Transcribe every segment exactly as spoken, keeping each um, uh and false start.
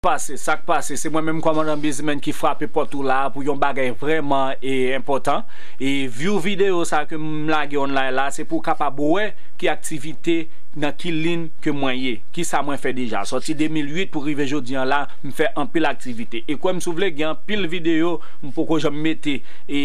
Pase, sa k pase, se mwen menm kòmandan Bizimèn ki frape pòt ou la pou yon bagay vrèman e enpòtan. E view videyo sa ke m lage online la, se pou w kapab wè ki aktivite nan ki liy ke mwen ye, ki sa mwen fè deja. Sòti de mil uit pou rive jodi an la, m fè anpil aktivite. E kwè m si w vle, gen anpil videyo m poko janm mete e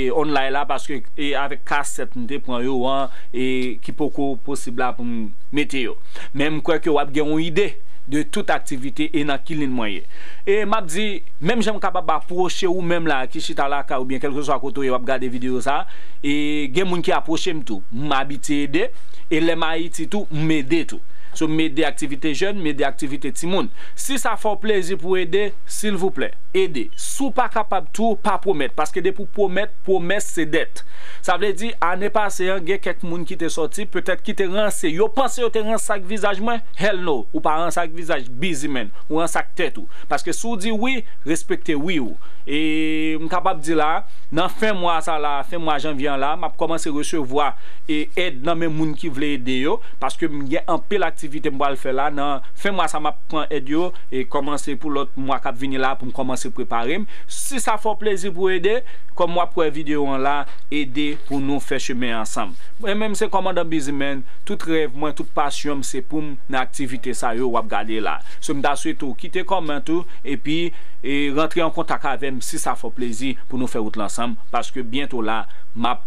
online la, paske e avèk kasèt m te pran yo an, e ki poko posib la pou m mete yo. Men m kwè ke w ap gen yon ide de tout aktivite e nan ki liy mwen ye. E m ap di, menm jan m kapab apwoche ou menm la ki chita lakay oubyen kèlkeswa kote w ye w ap gade videyo sa, e gen moun ki apwoche m tou. M abitye ede, e lè m Ayiti tou, m ede tou. So, m ede aktivite jèn, m ede aktivite timoun. Si sa fè w plezi pou w ede, silvouplè, ede. Si w pa kapab tou, pa pwomèt, paske depi w pwomèt, pwomès se dèt. Sa vle di, ane pase an, gen kèk moun ki te sòti, petèt ki te ranse. Yo panse yo te ranse ak vizaj mwen. Hell no, ou pa ranse ak vizaj Bizimèn. Ou ranse ak tèt ou. Paske si w di wi, respekte wi w. E m kapab di la, nan fen mwa sa la, fen mwa janvye an la, m ap kòmanse resevwa e èd nan men moun ki vle ede yo, paske m gen anpil aktivite m pral fè la. Nan fen mwa sa, m ap pran èd yo e kòmanse pou lòt mwa k ap vini la pou m kòmanse prepare m. Si sa fè w plezi pou w ede, kòm w ap wè videyo an la, ede pou nou fè chemen ansanm. Mwen menm se kòmandan Bizimèn, tout rèv mwen, tout pasyon m, se pou m nan aktivite sa yo w ap gade la. So, m ta swete w kite kòmantè ou, epi e rantre an kontak avè m si sa fè w plezi pou nou fè wout la ansanm, paske byento la, m ap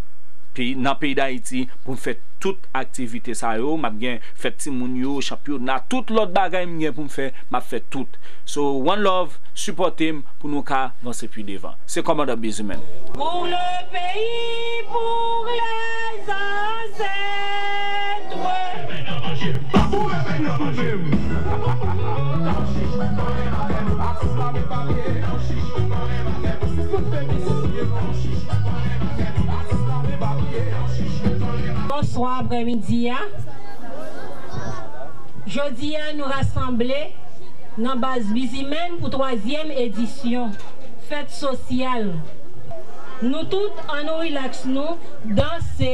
pi nan peyi Dayiti pou m fè tout aktivite sa yo. M ap gen fèt timoun yo, chanpyona, tout lòt bagay m gen pou m fè, m ap fè tout. So, one love, sipòte m pou nou ka vanse pi devan. Se kòmandan Bizimèn. Pour le pays, pour les ancêtres. Bonswa aprèmidi a. Jodi a, nou rasanble nan baz Bizimèn pou twazyèm edisyon fèt sosyal. Nou tout, ann nou rilaks nou, danse,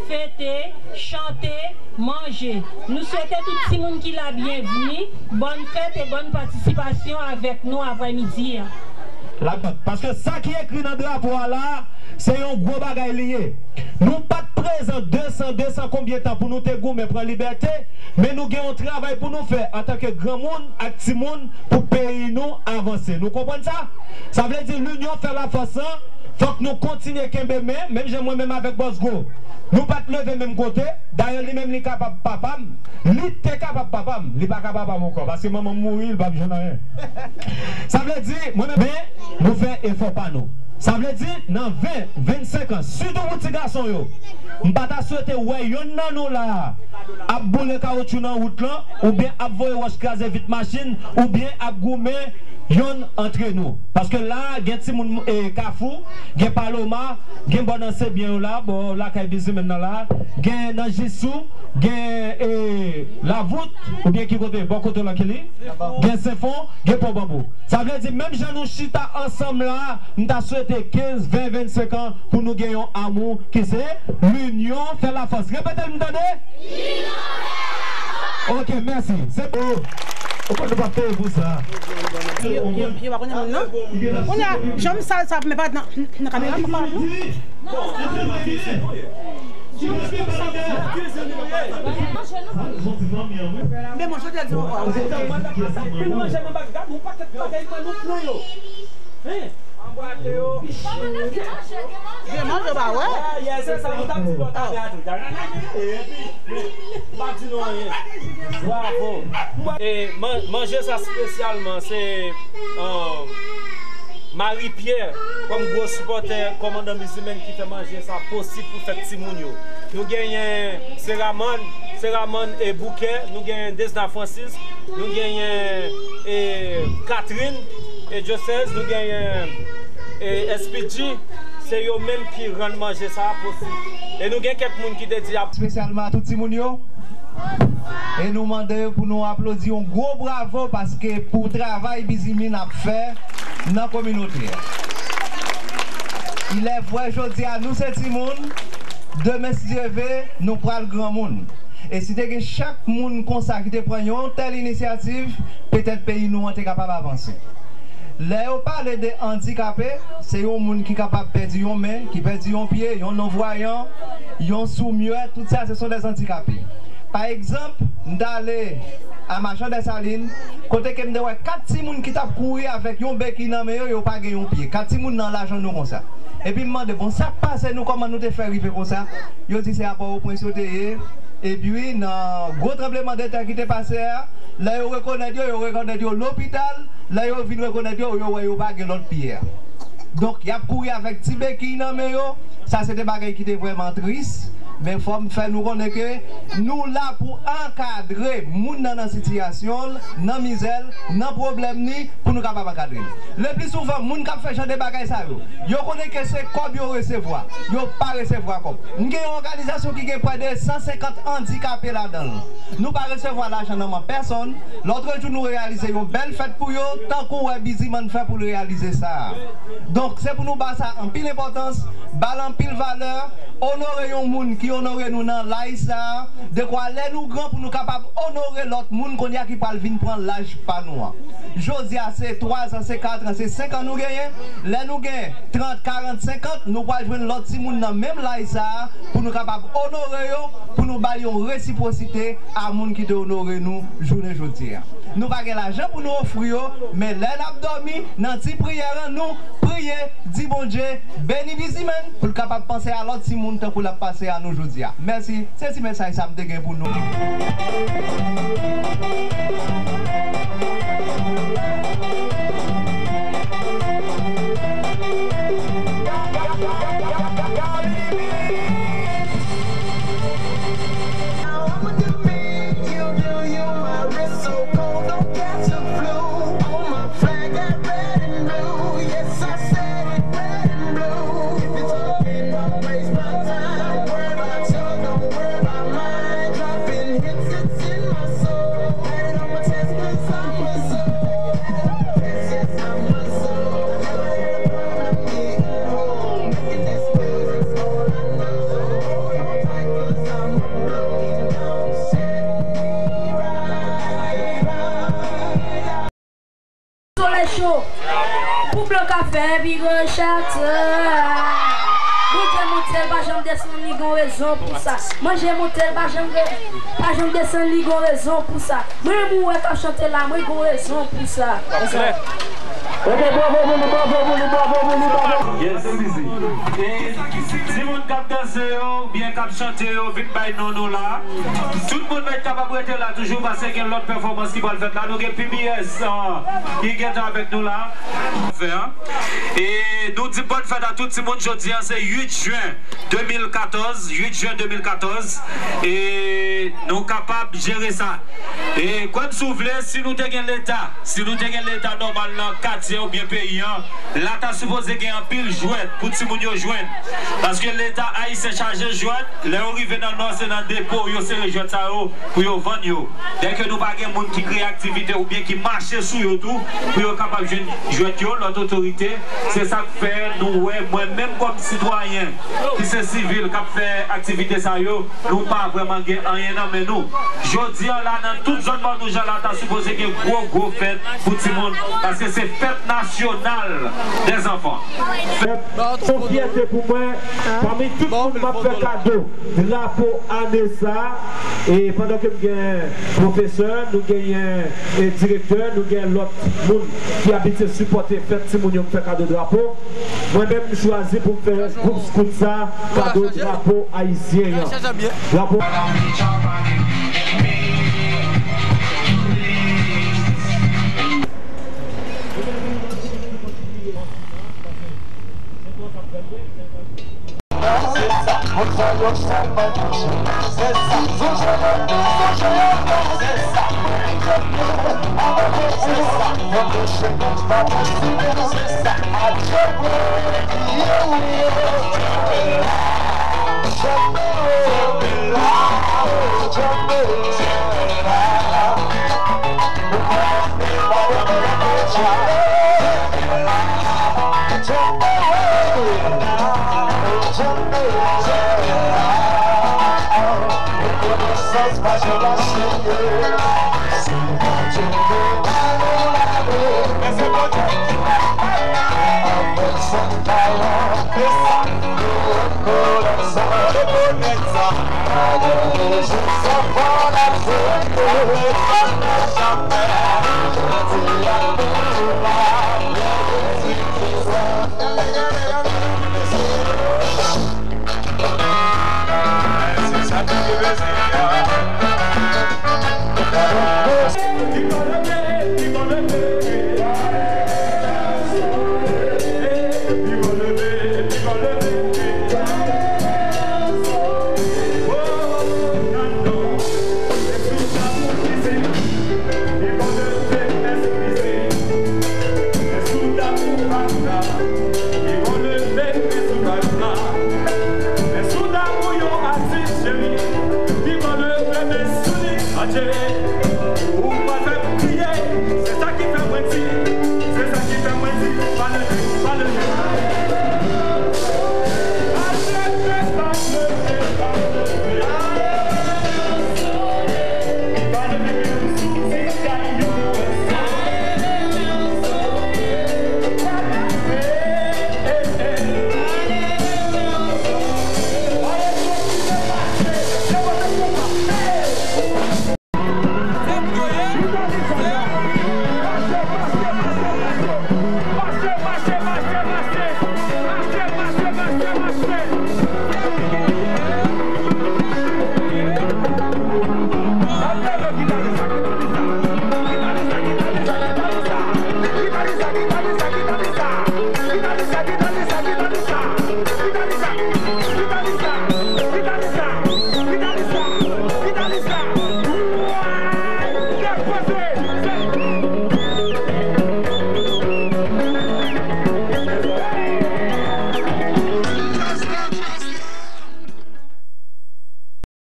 fete, chante, manje. Nou swete tout timoun ki la byenvni, bòn fèt e bòn patisipasyon avèk nou aprèmidi a. Paske sa ki ekri nan drapo a la, se yon gwo bagay li ye. Nou pa t prezan de san, de san konbyen tan pou nou te goumen pran libète, men nou gen yon travay pou nou fè antanke granmoun ak timoun pou peyi nou avanse. Nou konprann sa? Sa vle di, linyon fè lafòs lan, fòk nou kontinye kenbe men, menm jan mwen menm avèk Bòs Gwo. Nou pa t leve menm kote, dayè li menm li kapab papa m, li te kapab papa m, li pa ka papa m ankò, paske manman m mouri, li p ap jwenn anyen. Sa vle di, mwen menm, men nou fè efò pa nou. Sa vle di, nan ven, vennsenk an, sitou pou ti gason yo, m pa ta swete wè yonn nan nou la a ap boule kawotchou nan wout lan, oubyen ap voye wòch kraze vit machin, oubyen ap goumen yonn antre nou. Paske la a, gen timoun, e, Kafou, gen Paloma, gen bò nan Sebyen yo la, bò lakay Bizimèn nan la, gen nan Jisou, gen, e, Lavout, oubyen ki kote, bò kote w la, Kelly? Gen Senfon, gen Pòbanbou. Sa vle di, menm jan nou chita ansanm la, m ta swete kenz, ven, vennsenk an pou nou gen yon amou ki se linyon fè lafòs. Repete l, m tande? Ok, mèsi. Se bon. Ou konn nou p ap peye pou sa. Yo, yo, yo pa konnen moun nan. Kounye a, jan m sal sa, men pa nan, nan kamera, m pa non. Men mwen, jodi a di, oh, oh. Anpil manje nan bak, gad yon pakèt bagay, mwen, nou pran yo. Hein? Gen manje, ba wè. Ah, yeah, se sa, nou t ap di bò ta gade. Epi, men, m pa di nou anyen. Bravo. E man-, manje sa espesyalman, se, um, Marie Pierre, kòm gwo sipòtè kòmandan Bizimèn ki fè manje sa posib pou fèt timoun yo. Nou genyen Seramon, Seramon e Bouquet, nou genyen Desna Francis, nou genyen, e, Catherine e Diocèse, nou genyen, e, S P G, se yo menm ki rann manje sa a posib. E nou gen kèk moun ki te di ap. Espesyalman a tout timoun yo. E nou mande pou nou aplodi yon gwo bravo paske pou travay Bizimèn ap fè nan kominote a. Il est vrai, jodi a nou se timoun, demen si Dye ve, nou pral granmoun. E si te gen chak moun konsa ki te pran yon tèl inisyativ, petèt peyi nou an te kapab avanse. Lè yo pale de andikape, se yon moun ki kapab pèdi yon men, ki pèdi yon pye, yon nonvwayan, yon soumyè, tout sa se sont des handicapés. Pa egzanp, m t ale a Machan Dèsalin, kote ke m te wè kat timoun ki t ap kouri avèk yon beki nan men yo, yo pa gen yon pye. Kat timoun nan lajan nou konsa. Epi m mande, bon, sa k pase nou, kòman nou te fè rive konsa? Yo di se a Pòtoprens yo te ye. Epi, nan gwo tranblemanntè ki te pase a, lè yo rekonèt yo, yo rekonèt yo lopital, lè yo vin rekonèt yo, yo wè yo pa gen lòt pye a. Donk, y ap kouri avèk ti beki nan men yo, sa se te bagay ki te vrèman tris, men fò m fè nou konnen ke nou la pou ankadre moun nan nan sitiyasyon l, nan mizè l, nan pwoblèm li, pou nou kapab ankadre l. Le pli souvan, moun k ap fè jan de bagay sa yo, yo konnen ke se kòb yo resevwa. Yo pa resevwa kòb. M gen yon òganizasyon ki gen prè de san senkant andikape ladan l. Nou pa resevwa lajan nan men pèsonn. Lòtrejou, nou reyalize yon bèl fèt pou yo, tankou w wè Biziman fè pou l reyalize sa a. Donk, se pou nou ba sa anpil enpòtans, ba l anpil valè, onore yon moun ki onore nou nan laj sa a, dekwa lè nou gran pou nou kapab onore lòt moun kounye a ki pral vin pran laj pa nou an. Jodi a, se twa zan, se kat an, se senk an nou genyen. Lè nou gen trant, karant, senkant, nou pral jwenn lòt timoun nan menm laj sa a pou nou kapab onore yo, pou nou ba yo yon resipwosite a moun ki te onore nou jounen jodi a. Nou pa gen lajan pou nou ofri yo, men lè n ap dòmi, nan ti priyè an, nou priye, di Bondye, beni Biziman pou l kapab panse a lòt timoun tankou l ap panse a nou jodi a. Mèsi, se ti mesaj sa m te gen pou nou. Solèy cho. Pou blan ka fè pi gran chak tan. Bondye monte l pa janm desann li gon rezon pou sa. Manje monte l pa janm de-, pa janm desann li gon rezon pou sa. Mwen menm ou wè k ap chante la, mwen gon rezon pou sa. Yes. E timoun k ap danse yo, oubyen k ap chante yo, vin bay non nou la. Tout moun mèt kapab rete la toujou, paske gen lòt pèfòmans ki pral fèt la. Nou gen P B S, ah, ki gentan avèk nou la. Fè, ah. E nou di bòn fèt a tout timoun, jodi a se uit jen de mil katòz, uit jen de mil katòz. E nou kapab jere sa. E kwè m si w vle, si nou te gen Leta, si nou te gen Leta nòmal nan katye oubyen peyi an, la ta sipoze gen anpil jwèt pou timoun yo jwenn. Paske Leta ayisyen chaje jwèt, lè yo rive nan Nò, se nan depo yo sere jwèt sa yo pou yo vann yo. Dèke nou pa gen moun ki kreye aktivite oubyen ki mache sou yo tou, pou yo kapab jwenn jwèt yo, lòt otorite, se sa k fè nou wè, mwen menm kòm sitwayen ki se sivil k ap fè aktivite sa yo, nou pa vrèman gen anyen nan men nou. Jodi a la, nan tout zòn Mòn Wouj la, la ta sipoze gen gwo, gwo fèt pou timoun, paske se fèt nasyonal dèzanfan. Fèt, se yon fyète pou mwen, pami tout moun m ap fè kado drapo ane sa a, e pandan ke m gen pwofesè, nou genyen, e direktè, nou gen lòt moun ki abitye sipòte fèt timoun yo, m fè kado drapo. Mwen menm, m chwazi pou m fè gwoup skout sa kado drapo ayisyen an. Drapo.